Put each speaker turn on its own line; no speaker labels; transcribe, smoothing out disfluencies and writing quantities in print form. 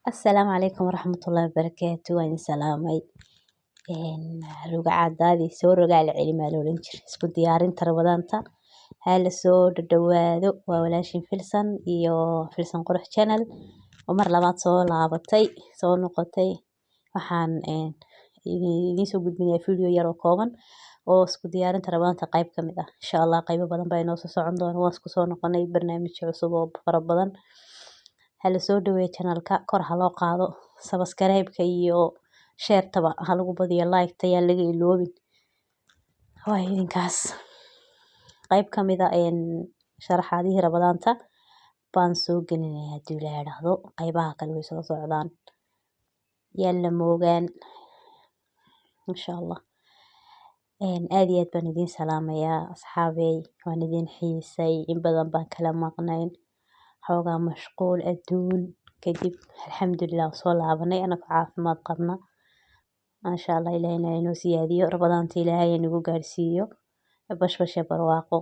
Asalaamu calaykum waraxmatullaahi wabarakaatu. Waan idin salaamay. Rugcadaadii soo rogaal celi maa la oran jiray. Isku diyaarinta Ramadaanta ha la soo dhadhawaado. Waa walaashin Filsan iyo Filsan Qurux Channel oo mar labaad soo laabatay, soo noqotay. Waxaan idiin soo gudbinayaa video yar oo kooban oo isku diyaarinta Ramadaanta qayb ka mid ah. Insha Allah qaybo badan baa inoo soo socon doona. Waan isku soo noqonay barnaamijyo cusub oo fara badan. Ha la soo dhaweeyo channelka, kor ha loo qaado, subscribe-ka iyo share-taba ha lagu badiyo, like-ta yaan laga iloobin. Waa idinkaas qayb ka mid ah sharaxaadihii Ramadaanta baan soo gelinayaa haddii Ilaahay idhaahdo. Qaybaha kale way soo socdaan, yaan la moogaan insha Allah. Aad iyo aad baan idiin salaamayaa, asxaabey. Waan idin xiisay, in badan baan kala maqnayn, xoogaa mashquul adduun kadib. Alxamdulilah, waan soo laabanay anagoo caafimaad qabna, maasha Allah. Ilaahayna inoo siyaadiyo Ramadaanta, Ilaahay nagu gaarsiiyo bashbash iyo barwaaqo.